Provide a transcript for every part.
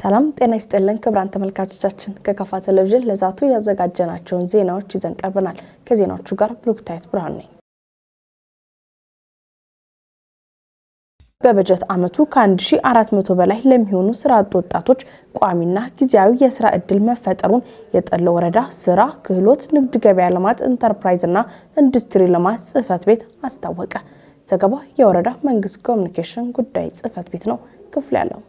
ሰላም ጤና ይስጥልን ክቡራን ተመልካቾቻችን፣ ከካፋ ቴሌቪዥን ለዛቱ ያዘጋጀናቸውን ዜናዎች ይዘን ቀርበናል። ከዜናዎቹ ጋር ብሩክታይት ብርሃኑ ነኝ። በበጀት ዓመቱ ከ1400 በላይ ለሚሆኑ ስራ አጥ ወጣቶች ቋሚና ጊዜያዊ የስራ ዕድል መፈጠሩን የጠሎ ወረዳ ስራ፣ ክህሎት፣ ንግድ፣ ገበያ ልማት ኢንተርፕራይዝና ኢንዱስትሪ ልማት ጽሕፈት ቤት አስታወቀ። ዘገባው የወረዳ መንግስት ኮሚኒኬሽን ጉዳይ ጽሕፈት ቤት ነው። ክፍል ያለው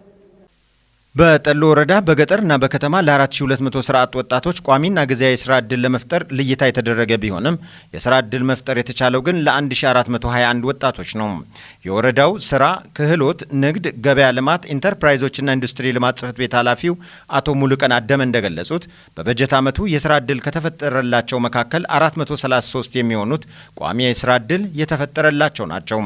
በጠሎ ወረዳ በገጠርና በከተማ ለ4200 ስራ አጥ ወጣቶች ቋሚና ጊዜያዊ የስራ ዕድል ለመፍጠር ልየታ የተደረገ ቢሆንም የስራ ዕድል መፍጠር የተቻለው ግን ለ1421 ወጣቶች ነው። የወረዳው ስራ፣ ክህሎት፣ ንግድ፣ ገበያ ልማት ኢንተርፕራይዞችና ኢንዱስትሪ ልማት ጽሕፈት ቤት ኃላፊው አቶ ሙሉቀን አደመ እንደገለጹት በበጀት ዓመቱ የስራ ዕድል ከተፈጠረላቸው መካከል 433 የሚሆኑት ቋሚ የስራ ዕድል የተፈጠረላቸው ናቸው።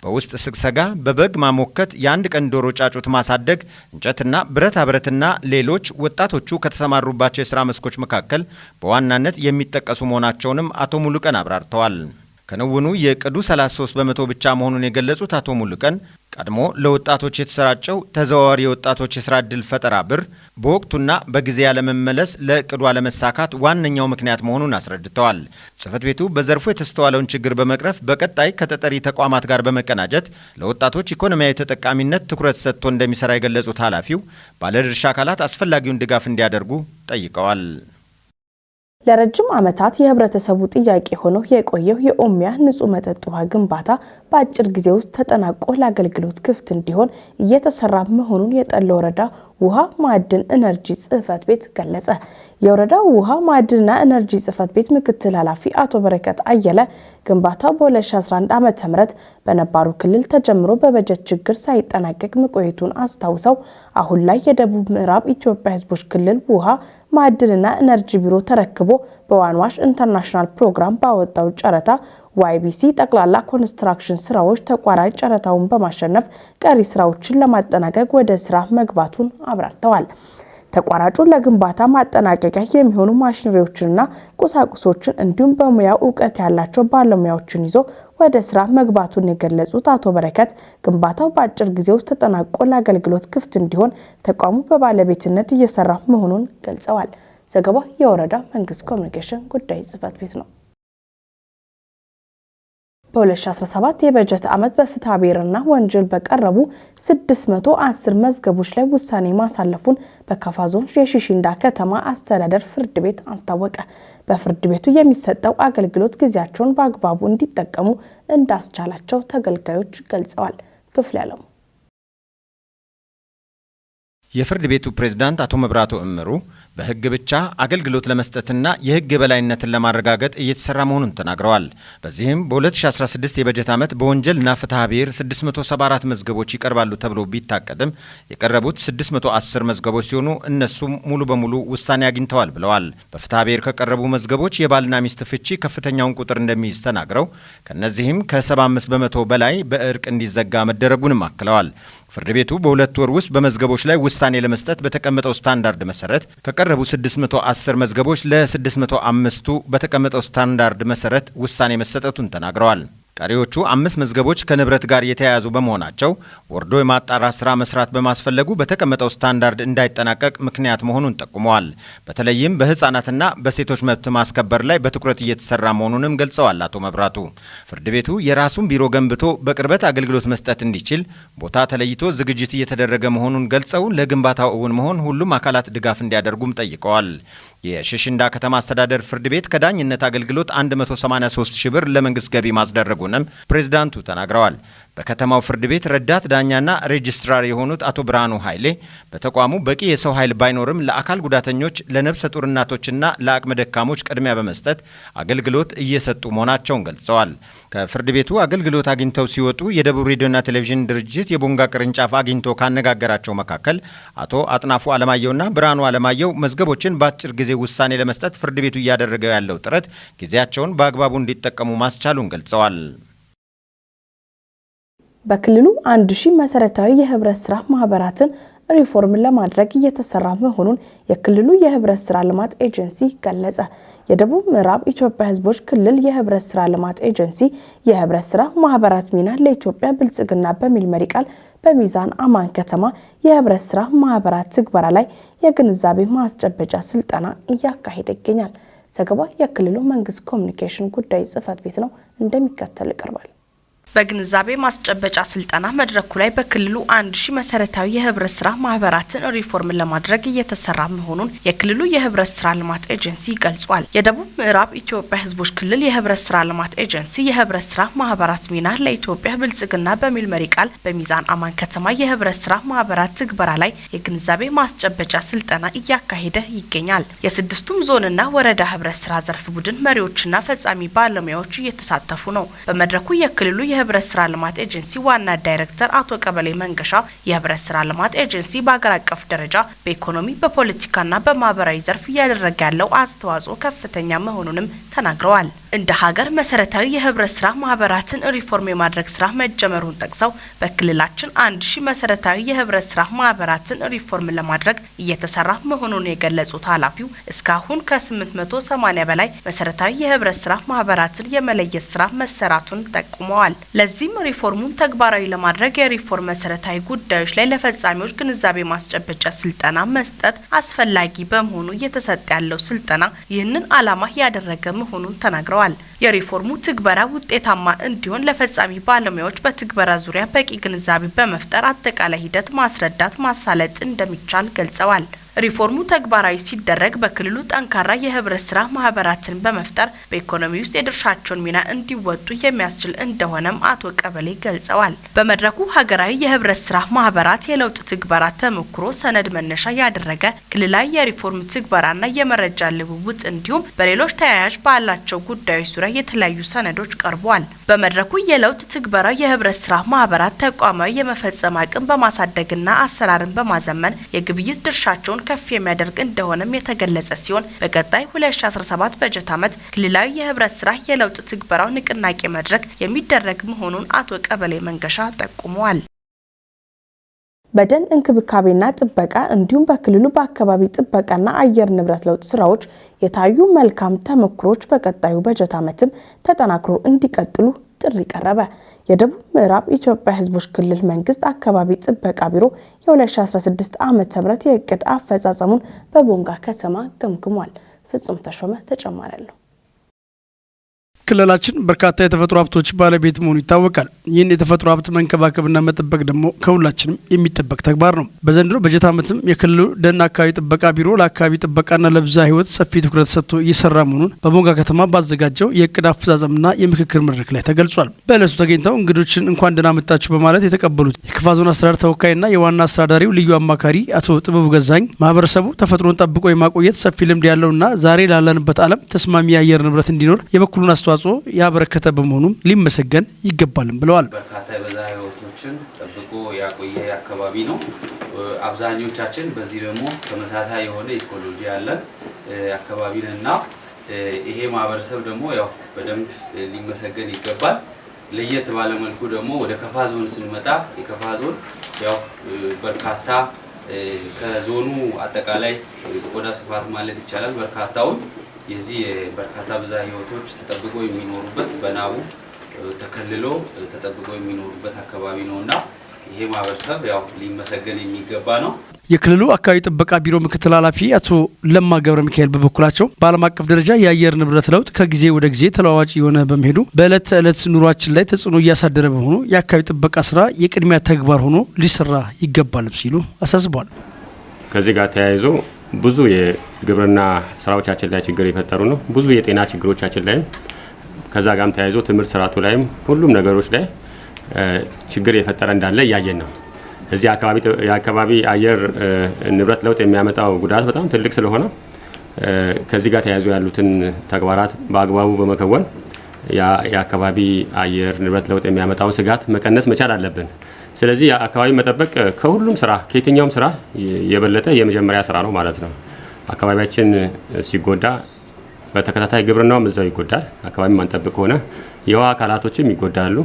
በውስጥ ስግሰጋ፣ በበግ ማሞከት፣ የአንድ ቀን ዶሮ ጫጩት ማሳደግ፣ እንጨትና ብረታ ብረትና ሌሎች ወጣቶቹ ከተሰማሩባቸው የስራ መስኮች መካከል በዋናነት የሚጠቀሱ መሆናቸውንም አቶ ሙሉቀን አብራርተዋል። ክንውኑ የዕቅዱ 33% ብቻ መሆኑን የገለጹት አቶ ሙሉቀን ቀድሞ ለወጣቶች የተሰራጨው ተዘዋዋሪ የወጣቶች የስራ ዕድል ፈጠራ ብር በወቅቱና በጊዜ ያለመመለስ ለዕቅዱ አለመሳካት ዋነኛው ምክንያት መሆኑን አስረድተዋል። ጽሕፈት ቤቱ በዘርፉ የተስተዋለውን ችግር በመቅረፍ በቀጣይ ከተጠሪ ተቋማት ጋር በመቀናጀት ለወጣቶች ኢኮኖሚያዊ ተጠቃሚነት ትኩረት ሰጥቶ እንደሚሰራ የገለጹት ኃላፊው ባለድርሻ አካላት አስፈላጊውን ድጋፍ እንዲያደርጉ ጠይቀዋል። ለረጅም ዓመታት የህብረተሰቡ ጥያቄ ሆኖ የቆየው የኦሚያ ንጹህ መጠጥ ውሃ ግንባታ በአጭር ጊዜ ውስጥ ተጠናቆ ለአገልግሎት ክፍት እንዲሆን እየተሰራ መሆኑን የጠሎ ወረዳ ውሃ ማዕድን ኢነርጂ ጽሕፈት ቤት ገለጸ። የወረዳው ውሃ ማዕድንና ኢነርጂ ጽሕፈት ቤት ምክትል ኃላፊ አቶ በረከት አየለ ግንባታው በ2011 ዓ.ም በነባሩ ክልል ተጀምሮ በበጀት ችግር ሳይጠናቀቅ መቆየቱን አስታውሰው አሁን ላይ የደቡብ ምዕራብ ኢትዮጵያ ሕዝቦች ክልል ውሃ ማዕድንና ኢነርጂ ቢሮ ተረክቦ በዋንዋሽ ኢንተርናሽናል ፕሮግራም ባወጣው ጨረታ ዋይቢሲ ጠቅላላ ኮንስትራክሽን ስራዎች ተቋራጭ ጨረታውን በማሸነፍ ቀሪ ስራዎችን ለማጠናቀቅ ወደ ስራ መግባቱን አብራርተዋል። ተቋራጩ ለግንባታ ማጠናቀቂያ የሚሆኑ ማሽነሪዎችንና ቁሳቁሶችን እንዲሁም በሙያው እውቀት ያላቸው ባለሙያዎችን ይዞ ወደ ስራ መግባቱን የገለጹት አቶ በረከት ግንባታው በአጭር ጊዜ ውስጥ ተጠናቆ ለአገልግሎት ክፍት እንዲሆን ተቋሙ በባለቤትነት እየሰራ መሆኑን ገልጸዋል። ዘገባው የወረዳ መንግስት ኮሚኒኬሽን ጉዳይ ጽሕፈት ቤት ነው። በ2017 የበጀት ዓመት በፍትሐ ብሔርና ወንጀል በቀረቡ 610 መዝገቦች ላይ ውሳኔ ማሳለፉን በካፋ ዞን የሺሽንዳ ከተማ አስተዳደር ፍርድ ቤት አስታወቀ። በፍርድ ቤቱ የሚሰጠው አገልግሎት ጊዜያቸውን በአግባቡ እንዲጠቀሙ እንዳስቻላቸው ተገልጋዮች ገልጸዋል። ክፍል ያለው የፍርድ ቤቱ ፕሬዝዳንት አቶ መብራቱ እምሩ በሕግ ብቻ አገልግሎት ለመስጠትና የሕግ የበላይነትን ለማረጋገጥ እየተሰራ መሆኑን ተናግረዋል። በዚህም በ2016 የበጀት ዓመት በወንጀልና ፍትሐ ብሔር 674 መዝገቦች ይቀርባሉ ተብሎ ቢታቀድም የቀረቡት 610 መዝገቦች ሲሆኑ እነሱም ሙሉ በሙሉ ውሳኔ አግኝተዋል ብለዋል። በፍትሐ ብሔር ከቀረቡ መዝገቦች የባልና ሚስት ፍቺ ከፍተኛውን ቁጥር እንደሚይዝ ተናግረው ከእነዚህም ከ75% በላይ በእርቅ እንዲዘጋ መደረጉንም አክለዋል። ፍርድ ቤቱ በ2 ወር ውስጥ በመዝገቦች ላይ ውሳኔ ለመስጠት በተቀመጠው ስታንዳርድ መሰረት ከቀረቡ 610 መዝገቦች ለ605ቱ በተቀመጠው ስታንዳርድ መሰረት ውሳኔ መሰጠቱን ተናግረዋል። ቀሪዎቹ 5 መዝገቦች ከንብረት ጋር የተያያዙ በመሆናቸው ወርዶ የማጣራት ስራ መስራት በማስፈለጉ በተቀመጠው ስታንዳርድ እንዳይጠናቀቅ ምክንያት መሆኑን ጠቁመዋል። በተለይም በህፃናትና በሴቶች መብት ማስከበር ላይ በትኩረት እየተሰራ መሆኑንም ገልጸዋል። አቶ መብራቱ ፍርድ ቤቱ የራሱን ቢሮ ገንብቶ በቅርበት አገልግሎት መስጠት እንዲችል ቦታ ተለይቶ ዝግጅት እየተደረገ መሆኑን ገልጸው ለግንባታው እውን መሆን ሁሉም አካላት ድጋፍ እንዲያደርጉም ጠይቀዋል። የሽሽንዳ ከተማ አስተዳደር ፍርድ ቤት ከዳኝነት አገልግሎት 183 ሺህ ብር ለመንግስት ገቢ ማስደረጉን ፕሬዝዳንቱ ተናግረዋል። በከተማው ፍርድ ቤት ረዳት ዳኛና ሬጅስትራር የሆኑት አቶ ብርሃኑ ኃይሌ በተቋሙ በቂ የሰው ኃይል ባይኖርም ለአካል ጉዳተኞች፣ ለነፍሰ ጡር እናቶችና ለአቅመ ደካሞች ቅድሚያ በመስጠት አገልግሎት እየሰጡ መሆናቸውን ገልጸዋል። ከፍርድ ቤቱ አገልግሎት አግኝተው ሲወጡ የደቡብ ሬዲዮና ቴሌቪዥን ድርጅት የቦንጋ ቅርንጫፍ አግኝቶ ካነጋገራቸው መካከል አቶ አጥናፉ አለማየሁና ብርሃኑ አለማየሁ መዝገቦችን በአጭር ጊዜ ውሳኔ ለመስጠት ፍርድ ቤቱ እያደረገው ያለው ጥረት ጊዜያቸውን በአግባቡ እንዲጠቀሙ ማስቻሉን ገልጸዋል። በክልሉ 1000 መሰረታዊ የህብረት ስራ ማህበራትን ሪፎርም ለማድረግ እየተሰራ መሆኑን የክልሉ የህብረት ስራ ልማት ኤጀንሲ ገለጸ። የደቡብ ምዕራብ ኢትዮጵያ ሕዝቦች ክልል የህብረት ስራ ልማት ኤጀንሲ የህብረት ስራ ማህበራት ሚና ለኢትዮጵያ ብልጽግና በሚል መሪ ቃል በሚዛን አማን ከተማ የህብረት ስራ ማህበራት ትግበራ ላይ የግንዛቤ ማስጨበጫ ስልጠና እያካሄደ ይገኛል። ዘገባ የክልሉ መንግስት ኮሚኒኬሽን ጉዳይ ጽህፈት ቤት ነው፣ እንደሚከተል ይቀርባል። በግንዛቤ ማስጨበጫ ስልጠና መድረኩ ላይ በክልሉ 1000 መሰረታዊ የህብረት ስራ ማህበራትን ሪፎርም ለማድረግ እየተሰራ መሆኑን የክልሉ የህብረት ስራ ልማት ኤጀንሲ ገልጿል። የደቡብ ምዕራብ ኢትዮጵያ ህዝቦች ክልል የህብረት ስራ ልማት ኤጀንሲ የህብረት ስራ ማህበራት ሚና ለኢትዮጵያ ብልጽግና በሚል መሪ ቃል በሚዛን አማን ከተማ የህብረት ስራ ማህበራት ትግበራ ላይ የግንዛቤ ማስጨበጫ ስልጠና እያካሄደ ይገኛል። የስድስቱም ዞንና ወረዳ ህብረት ስራ ዘርፍ ቡድን መሪዎችና ፈጻሚ ባለሙያዎች እየተሳተፉ ነው። በመድረኩ የክልሉ የህብረት ስራ ልማት ኤጀንሲ ዋና ዳይሬክተር አቶ ቀበሌ መንገሻ የህብረት ስራ ልማት ኤጀንሲ በአገር አቀፍ ደረጃ በኢኮኖሚ፣ በፖለቲካና በማህበራዊ ዘርፍ እያደረገ ያለው አስተዋጽኦ ከፍተኛ መሆኑንም ተናግረዋል። እንደ ሀገር መሰረታዊ የህብረት ስራ ማህበራትን ሪፎርም የማድረግ ስራ መጀመሩን ጠቅሰው በክልላችን 1000 መሰረታዊ የህብረት ስራ ማህበራትን ሪፎርም ለማድረግ እየተሰራ መሆኑን የገለጹት ኃላፊው እስካሁን ከ880 በላይ መሰረታዊ የህብረት ስራ ማህበራትን የመለየት ስራ መሰራቱን ጠቁመዋል። ለዚህም ሪፎርሙን ተግባራዊ ለማድረግ የሪፎርም መሰረታዊ ጉዳዮች ላይ ለፈጻሚዎች ግንዛቤ ማስጨበጫ ስልጠና መስጠት አስፈላጊ በመሆኑ እየተሰጠ ያለው ስልጠና ይህንን ዓላማ ያደረገ መሆኑን ተናግረዋል። የሪፎርሙ ትግበራ ውጤታማ እንዲሆን ለፈጻሚ ባለሙያዎች በትግበራ ዙሪያ በቂ ግንዛቤ በመፍጠር አጠቃላይ ሂደት ማስረዳት ማሳለጥ እንደሚቻል ገልጸዋል። ሪፎርሙ ተግባራዊ ሲደረግ በክልሉ ጠንካራ የህብረት ስራ ማህበራትን በመፍጠር በኢኮኖሚ ውስጥ የድርሻቸውን ሚና እንዲወጡ የሚያስችል እንደሆነም አቶ ቀበሌ ገልጸዋል። በመድረኩ ሀገራዊ የህብረት ስራ ማህበራት የለውጥ ትግበራ ተሞክሮ ሰነድ መነሻ ያደረገ ክልላዊ የሪፎርም ትግበራና የመረጃ ልውውጥ እንዲሁም በሌሎች ተያያዥ ባላቸው ጉዳዮች ዙሪያ የተለያዩ ሰነዶች ቀርበዋል። በመድረኩ የለውጥ ትግበራ የህብረት ስራ ማህበራት ተቋማዊ የመፈጸም አቅም በማሳደግና አሰራርን በማዘመን የግብይት ድርሻቸውን ከፍ የሚያደርግ እንደሆነም የተገለጸ ሲሆን በቀጣይ 2017 በጀት ዓመት ክልላዊ የህብረት ስራ የለውጥ ትግበራው ንቅናቄ መድረክ የሚደረግ መሆኑን አቶ ቀበሌ መንገሻ ጠቁመዋል። በደን እንክብካቤና ጥበቃ እንዲሁም በክልሉ በአካባቢ ጥበቃና አየር ንብረት ለውጥ ስራዎች የታዩ መልካም ተሞክሮች በቀጣዩ በጀት ዓመትም ተጠናክሮ እንዲቀጥሉ ጥሪ ቀረበ። የደቡብ ምዕራብ ኢትዮጵያ ህዝቦች ክልል መንግስት አካባቢ ጥበቃ ቢሮ የ2016 ዓ.ም የእቅድ አፈጻጸሙን በቦንጋ ከተማ ገምግሟል። ፍጹም ተሾመ ተጨማሪ አለው። ክልላችን በርካታ የተፈጥሮ ሀብቶች ባለቤት መሆኑ ይታወቃል። ይህን የተፈጥሮ ሀብት መንከባከብና መጠበቅ ደግሞ ከሁላችንም የሚጠበቅ ተግባር ነው። በዘንድሮ በጀት ዓመትም የክልሉ ደን አካባቢ ጥበቃ ቢሮ ለአካባቢ ጥበቃና ለብዝሃ ሕይወት ሰፊ ትኩረት ሰጥቶ እየሰራ መሆኑን በቦንጋ ከተማ ባዘጋጀው የእቅድ አፈጻጸምና የምክክር መድረክ ላይ ተገልጿል። በዕለቱ ተገኝተው እንግዶችን እንኳን ደህና መጣችሁ በማለት የተቀበሉት የከፋ ዞን አስተዳደር ተወካይና የዋና አስተዳዳሪው ልዩ አማካሪ አቶ ጥበቡ ገዛኝ ማህበረሰቡ ተፈጥሮን ጠብቆ የማቆየት ሰፊ ልምድ ያለውና ዛሬ ላለንበት ዓለም ተስማሚ የአየር ንብረት እንዲኖር የበኩሉን አስተዋጽኦ ያበረከተ በመሆኑም ሊመሰገን ይገባልም ብለዋል። በርካታ የብዝሃ ሕይወቶችን ጠብቆ ያቆየ አካባቢ ነው። አብዛኞቻችን በዚህ ደግሞ ተመሳሳይ የሆነ ecology ያለን አካባቢ ነንና ይሄ ማህበረሰብ ደግሞ ያው በደንብ ሊመሰገን ይገባል። ለየት ባለ መልኩ ደግሞ ወደ ከፋ ዞን ስንመጣ የከፋ ዞን ያው በርካታ ከዞኑ አጠቃላይ ቆዳ ስፋት ማለት ይቻላል በርካታውን የዚህ በርካታ ብዝሃ ሕይወቶች ተጠብቆ የሚኖሩበት በናቡ ተከልሎ ተጠብቆ የሚኖሩበት አካባቢ ነውና ይሄ ማህበረሰብ ያው ሊመሰገን የሚገባ ነው። የክልሉ አካባቢ ጥበቃ ቢሮ ምክትል ኃላፊ አቶ ለማ ገብረ ሚካኤል በበኩላቸው በዓለም አቀፍ ደረጃ የአየር ንብረት ለውጥ ከጊዜ ወደ ጊዜ ተለዋዋጭ የሆነ በመሄዱ በዕለት ተዕለት ኑሯችን ላይ ተጽዕኖ እያሳደረ በመሆኑ የአካባቢ ጥበቃ ስራ የቅድሚያ ተግባር ሆኖ ሊሰራ ይገባልም ሲሉ አሳስበዋል። ከዚህ ጋር ተያይዞ ብዙ የግብርና ስራዎቻችን ላይ ችግር የፈጠሩ ነው። ብዙ የጤና ችግሮቻችን ላይም ከዛ ጋርም ተያይዞ ትምህርት ስርዓቱ ላይም ሁሉም ነገሮች ላይ ችግር የፈጠረ እንዳለ እያየን ነው። እዚህ የአካባቢ አየር ንብረት ለውጥ የሚያመጣው ጉዳት በጣም ትልቅ ስለሆነ ከዚህ ጋር ተያይዞ ያሉትን ተግባራት በአግባቡ በመከወን የአካባቢ አየር ንብረት ለውጥ የሚያመጣውን ስጋት መቀነስ መቻል አለብን። ስለዚህ የአካባቢ መጠበቅ ከሁሉም ስራ ከየትኛውም ስራ የበለጠ የመጀመሪያ ስራ ነው ማለት ነው። አካባቢያችን ሲጎዳ በተከታታይ ግብርናውም እዛው ይጎዳል። አካባቢ ማንጠብቅ ከሆነ የውሃ አካላቶችም ይጎዳሉ።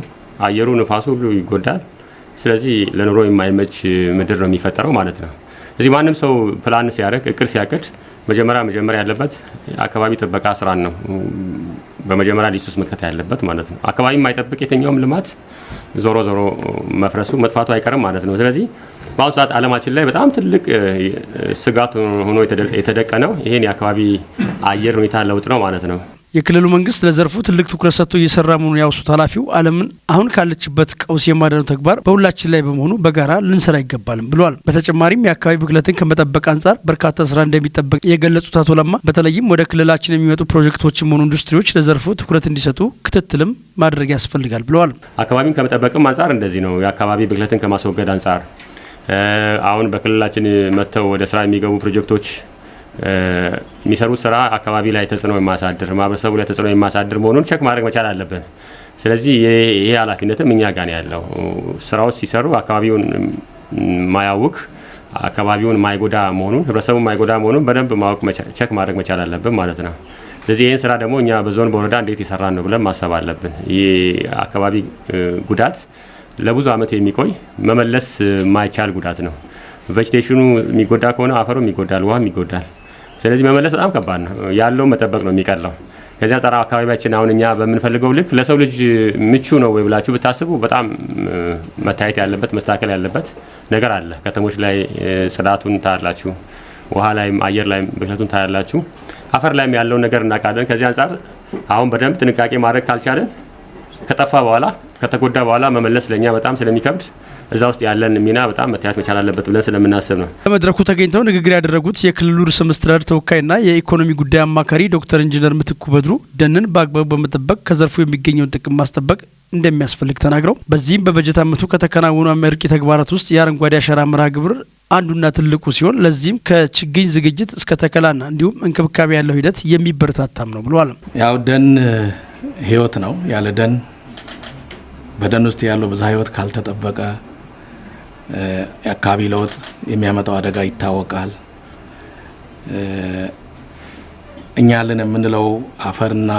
አየሩ፣ ንፋሱ ሁሉ ይጎዳል። ስለዚህ ለኑሮ የማይመች ምድር ነው የሚፈጠረው ማለት ነው። እዚህ ማንም ሰው ፕላን ሲያደርግ፣ እቅድ ሲያቅድ መጀመሪያ መጀመሪያ ያለበት አካባቢ ጥበቃ ስራን ነው በመጀመሪያ list ውስጥ መክተት ያለበት ማለት ነው። አካባቢ የማይጠብቅ የትኛውም ልማት ዞሮ ዞሮ መፍረሱ መጥፋቱ አይቀርም ማለት ነው። ስለዚህ በአሁኑ ሰዓት ዓለማችን ላይ በጣም ትልቅ ስጋት ሆኖ የተደቀነው ይሄን የአካባቢ አየር ሁኔታ ለውጥ ነው ማለት ነው። የክልሉ መንግስት ለዘርፉ ትልቅ ትኩረት ሰጥቶ እየሰራ መሆኑን ያወሱት ኃላፊው፣ ዓለምን አሁን ካለችበት ቀውስ የማዳኑ ተግባር በሁላችን ላይ በመሆኑ በጋራ ልንሰራ ይገባልም ብለዋል። በተጨማሪም የአካባቢ ብክለትን ከመጠበቅ አንጻር በርካታ ስራ እንደሚጠበቅ የገለጹት አቶ ለማ፣ በተለይም ወደ ክልላችን የሚመጡ ፕሮጀክቶችም ሆኑ ኢንዱስትሪዎች ለዘርፉ ትኩረት እንዲሰጡ ክትትልም ማድረግ ያስፈልጋል ብለዋል። አካባቢን ከመጠበቅም አንጻር እንደዚህ ነው። የአካባቢ ብክለትን ከማስወገድ አንጻር አሁን በክልላችን መጥተው ወደ ስራ የሚገቡ ፕሮጀክቶች የሚሰሩት ስራ አካባቢ ላይ ተጽዕኖ የማያሳድር፣ ማህበረሰቡ ላይ ተጽዕኖ የማያሳድር መሆኑን check ማድረግ መቻል አለብን። ስለዚህ ይሄ ኃላፊነትም እኛ ጋር ነው ያለው። ስራዎች ሲሰሩ አካባቢውን ማያውክ፣ አካባቢውን ማይጎዳ መሆኑን፣ ህብረተሰቡን ማይጎዳ መሆኑን በደንብ ማወቅ፣ check ማድረግ መቻል አለብን ማለት ነው። ስለዚህ ይህን ስራ ደግሞ እኛ በዞን በወረዳ እንዴት የሰራን ነው ብለን ማሰብ አለብን። ይህ አካባቢ ጉዳት ለብዙ ዓመት የሚቆይ፣ መመለስ የማይቻል ጉዳት ነው። Vegetation ኑ የሚጎዳ ከሆነ አፈሩም ይጎዳል፣ ውሃም ይጎዳል። ስለዚህ መመለስ በጣም ከባድ ነው። ያለውን መጠበቅ ነው የሚቀለው። ከዚያ አንጻር አካባቢያችን አሁን እኛ በምንፈልገው ልክ ለሰው ልጅ ምቹ ነው ወይ ብላችሁ ብታስቡ በጣም መታየት ያለበት፣ መስተካከል ያለበት ነገር አለ። ከተሞች ላይ ጽዳቱን ታያላችሁ፣ ውሃ ላይም አየር ላይም ብክለቱን ታያላችሁ፣ አፈር ላይም ያለውን ነገር እናውቃለን። ከዚህ አንጻር አሁን በደንብ ጥንቃቄ ማድረግ ካልቻለን ከጠፋ በኋላ፣ ከተጎዳ በኋላ መመለስ ለእኛ በጣም ስለሚከብድ እዛ ውስጥ ያለን ሚና በጣም መታየት መቻል አለበት ብለን ስለምናስብ ነው። በመድረኩ ተገኝተው ንግግር ያደረጉት የክልሉ ርዕሰ መስተዳድር ተወካይና የኢኮኖሚ ጉዳይ አማካሪ ዶክተር ኢንጂነር ምትኩ በድሩ፣ ደንን በአግባቡ በመጠበቅ ከዘርፉ የሚገኘውን ጥቅም ማስጠበቅ እንደሚያስፈልግ ተናግረው፣ በዚህም በበጀት ዓመቱ ከተከናወኑ አመርቂ ተግባራት ውስጥ የአረንጓዴ አሻራ መርሃ ግብር አንዱና ትልቁ ሲሆን፣ ለዚህም ከችግኝ ዝግጅት እስከ ተከላና እንዲሁም እንክብካቤ ያለው ሂደት የሚበረታታም ነው ብለዋል። ያው ደን ህይወት ነው። ያለ ደን፣ በደን ውስጥ ያለው ብዝሃ ህይወት ካልተጠበቀ የአካባቢ ለውጥ የሚያመጣው አደጋ ይታወቃል። እኛ ያለን የምንለው አፈርና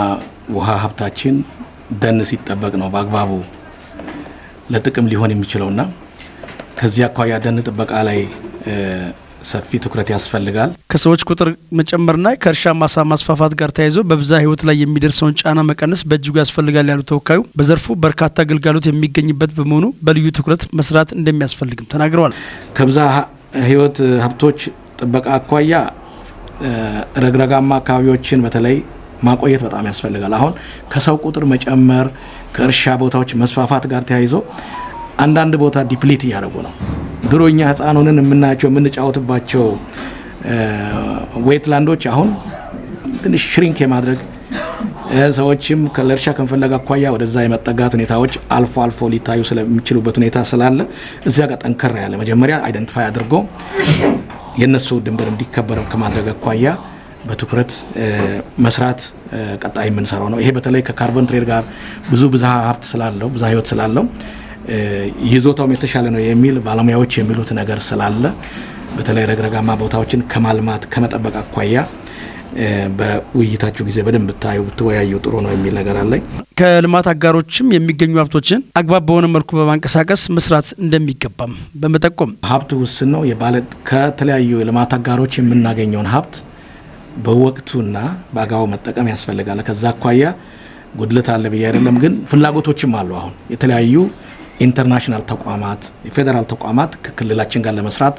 ውሃ ሀብታችን ደን ሲጠበቅ ነው በአግባቡ ለጥቅም ሊሆን የሚችለውና ከዚህ አኳያ ደን ጥበቃ ላይ ሰፊ ትኩረት ያስፈልጋል። ከሰዎች ቁጥር መጨመርና ከእርሻ ማሳ ማስፋፋት ጋር ተያይዞ በብዝሃ ህይወት ላይ የሚደርሰውን ጫና መቀነስ በእጅጉ ያስፈልጋል ያሉት ተወካዩ፣ በዘርፉ በርካታ ግልጋሎት የሚገኝበት በመሆኑ በልዩ ትኩረት መስራት እንደሚያስፈልግም ተናግረዋል። ከብዝሃ ህይወት ሀብቶች ጥበቃ አኳያ ረግረጋማ አካባቢዎችን በተለይ ማቆየት በጣም ያስፈልጋል። አሁን ከሰው ቁጥር መጨመር፣ ከእርሻ ቦታዎች መስፋፋት ጋር ተያይዞ አንዳንድ ቦታ deplete እያደረጉ ነው። ድሮ እኛ ህፃን ሆነን የምናያቸው፣ የምንጫወትባቸው wetland ኦች አሁን ትንሽ shrink የማድረግ፣ ሰዎችም ለእርሻ ከመፈለግ አኳያ ወደዛ የመጠጋት ሁኔታዎች አልፎ አልፎ ሊታዩ ስለሚችሉበት ሁኔታ ስላለ እዚያ ጋር ጠንከር ያለ መጀመሪያ identify አድርጎ የእነሱ ድንበር እንዲከበር ከማድረግ አኳያ በትኩረት መስራት ቀጣይ የምንሰራው ነው። ይሄ በተለይ ከ carbon trade ጋር ብዙ ብዝሃ ሀብት ስላለው፣ ብዝሃ ህይወት ስላለው፣ ይዞታውም የተሻለ ነው የሚል ባለሙያዎች የሚሉት ነገር ስላለ በተለይ ረግረጋማ ቦታዎችን ከማልማት፣ ከመጠበቅ አኳያ በውይይታችሁ ጊዜ በደንብ ብታዩ፣ ብትወያዩ ጥሩ ነው የሚል ነገር አለኝ። ከልማት አጋሮችም የሚገኙ ሀብቶችን አግባብ በሆነ መልኩ በማንቀሳቀስ መስራት እንደሚገባም በመጠቆም ሀብት ውስን ነው። ከተለያዩ የልማት አጋሮች የምናገኘውን ሀብት በወቅቱና በአግባቡ መጠቀም ያስፈልጋል። ከዛ አኳያ ጉድለት አለ ብዬ አይደለም፣ ግን ፍላጎቶችም አሉ። አሁን የተለያዩ international ተቋማት፣ የፌዴራል ተቋማት ከክልላችን ጋር ለመስራት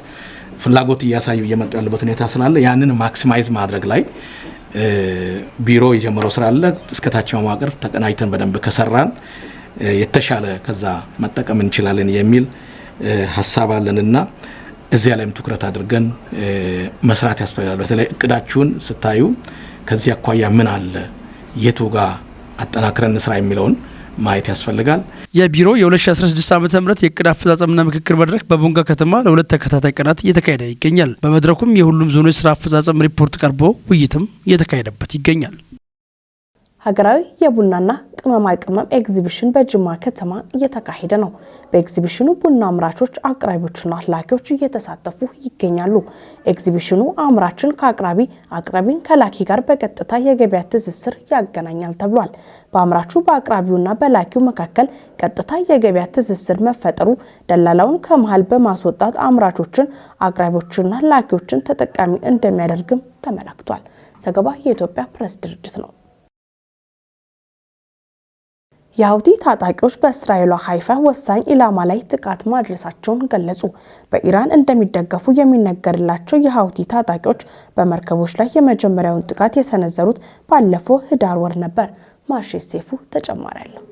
ፍላጎት እያሳዩ እየመጡ ያለበት ሁኔታ ስላለ ያንን maximize ማድረግ ላይ ቢሮ የጀመረው ስራ አለ። እስከ ታችኛው መዋቅር ተቀናጅተን በደንብ ከሰራን የተሻለ ከዛ መጠቀም እንችላለን የሚል ሀሳብ አለንና እዚያ ላይም ትኩረት አድርገን መስራት ያስፈልጋል። በተለይ እቅዳችሁን ስታዩ ከዚህ አኳያ ምን አለ፣ የቱ ጋር አጠናክረን እንስራ የሚለውን ማየት ያስፈልጋል። የቢሮ የ2016 ዓ ም የእቅድ አፈጻጸምና ምክክር መድረክ በቦንጋ ከተማ ለሁለት ተከታታይ ቀናት እየተካሄደ ይገኛል። በመድረኩም የሁሉም ዞኖች ስራ አፈጻጸም ሪፖርት ቀርቦ ውይይትም እየተካሄደበት ይገኛል። ሀገራዊ የቡናና ቅመማ ቅመም ኤግዚቢሽን በጅማ ከተማ እየተካሄደ ነው። በኤግዚቢሽኑ ቡና አምራቾች፣ አቅራቢዎችና ላኪዎች እየተሳተፉ ይገኛሉ። ኤግዚቢሽኑ አምራችን ከአቅራቢ፣ አቅራቢን ከላኪ ጋር በቀጥታ የገበያ ትስስር ያገናኛል ተብሏል። በአምራቹ፣ በአቅራቢውና በላኪው መካከል ቀጥታ የገበያ ትስስር መፈጠሩ ደላላውን ከመሀል በማስወጣት አምራቾችን፣ አቅራቢዎችና ላኪዎችን ተጠቃሚ እንደሚያደርግም ተመላክቷል። ዘገባ የኢትዮጵያ ፕሬስ ድርጅት ነው። የሀውቲ ታጣቂዎች በእስራኤሏ ሀይፋ ወሳኝ ኢላማ ላይ ጥቃት ማድረሳቸውን ገለጹ። በኢራን እንደሚደገፉ የሚነገርላቸው የሀውቲ ታጣቂዎች በመርከቦች ላይ የመጀመሪያውን ጥቃት የሰነዘሩት ባለፈው ህዳር ወር ነበር። ማሼ ሴፉ ተጨማሪ አለው።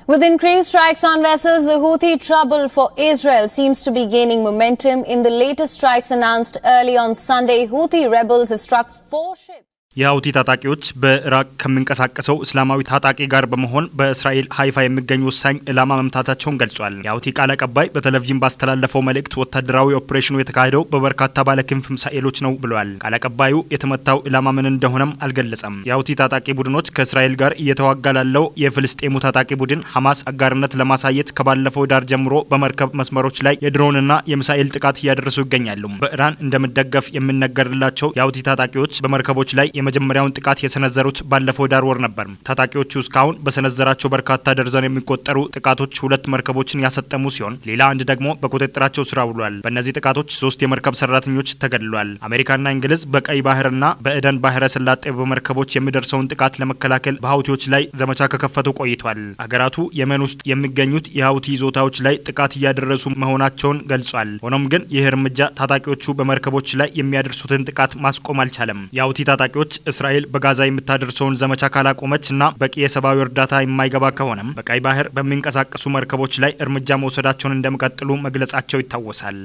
With increased strikes on vessels, the Houthi trouble for Israel seems to be gaining momentum. In the latest strikes announced early on Sunday, Houthi rebels have struck four ships. የሀውቲ ታጣቂዎች በኢራቅ ከሚንቀሳቀሰው እስላማዊ ታጣቂ ጋር በመሆን በእስራኤል ሀይፋ የሚገኝ ወሳኝ ኢላማ መምታታቸውን ገልጿል። የሀውቲ ቃል አቀባይ በቴሌቪዥን ባስተላለፈው መልእክት ወታደራዊ ኦፕሬሽኑ የተካሄደው በበርካታ ባለክንፍ ሚሳኤሎች ነው ብሏል። ቃል አቀባዩ የተመታው ኢላማ ምን እንደሆነም አልገለጸም። የሀውቲ ታጣቂ ቡድኖች ከእስራኤል ጋር እየተዋጋ ላለው የፍልስጤሙ ታጣቂ ቡድን ሐማስ አጋርነት ለማሳየት ከባለፈው ህዳር ጀምሮ በመርከብ መስመሮች ላይ የድሮንና የሚሳኤል ጥቃት እያደረሱ ይገኛሉ። በኢራን እንደሚደገፍ የሚነገርላቸው የሀውቲ ታጣቂዎች በመርከቦች ላይ የመጀመሪያውን ጥቃት የሰነዘሩት ባለፈው ህዳር ወር ነበር። ታጣቂዎቹ እስካሁን በሰነዘራቸው በርካታ ደርዘን የሚቆጠሩ ጥቃቶች ሁለት መርከቦችን ያሰጠሙ ሲሆን ሌላ አንድ ደግሞ በቁጥጥራቸው ስር ውሏል። በእነዚህ ጥቃቶች ሶስት የመርከብ ሰራተኞች ተገድለዋል። አሜሪካና እንግሊዝ በቀይ ባህርና በኤደን ባህረ ሰላጤ በመርከቦች የሚደርሰውን ጥቃት ለመከላከል በሀውቲዎች ላይ ዘመቻ ከከፈቱ ቆይቷል። አገራቱ የመን ውስጥ የሚገኙት የሀውቲ ይዞታዎች ላይ ጥቃት እያደረሱ መሆናቸውን ገልጿል። ሆኖም ግን ይህ እርምጃ ታጣቂዎቹ በመርከቦች ላይ የሚያደርሱትን ጥቃት ማስቆም አልቻለም። የሀውቲ ታጣቂዎች እስራኤል በጋዛ የምታደርሰውን ዘመቻ ካላቆመች እና በቂ የሰብአዊ እርዳታ የማይገባ ከሆነም በቀይ ባህር በሚንቀሳቀሱ መርከቦች ላይ እርምጃ መውሰዳቸውን እንደሚቀጥሉ መግለጻቸው ይታወሳል።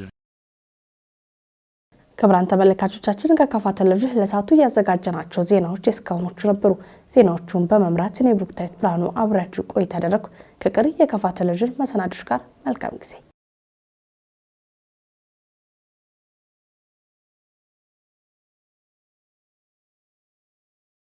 ክቡራን ተመልካቾቻችን፣ ከካፋ ቴሌቪዥን ለሰዓቱ ያዘጋጀናቸው ዜናዎች የእስካሁኖቹ ነበሩ። ዜናዎቹን በመምራት እኔ ብሩክታዊት ብርሃኑ አብሬያችሁ ቆይታ ያደረግኩ። ከቀሪ የካፋ ቴሌቪዥን መሰናዶች ጋር መልካም ጊዜ።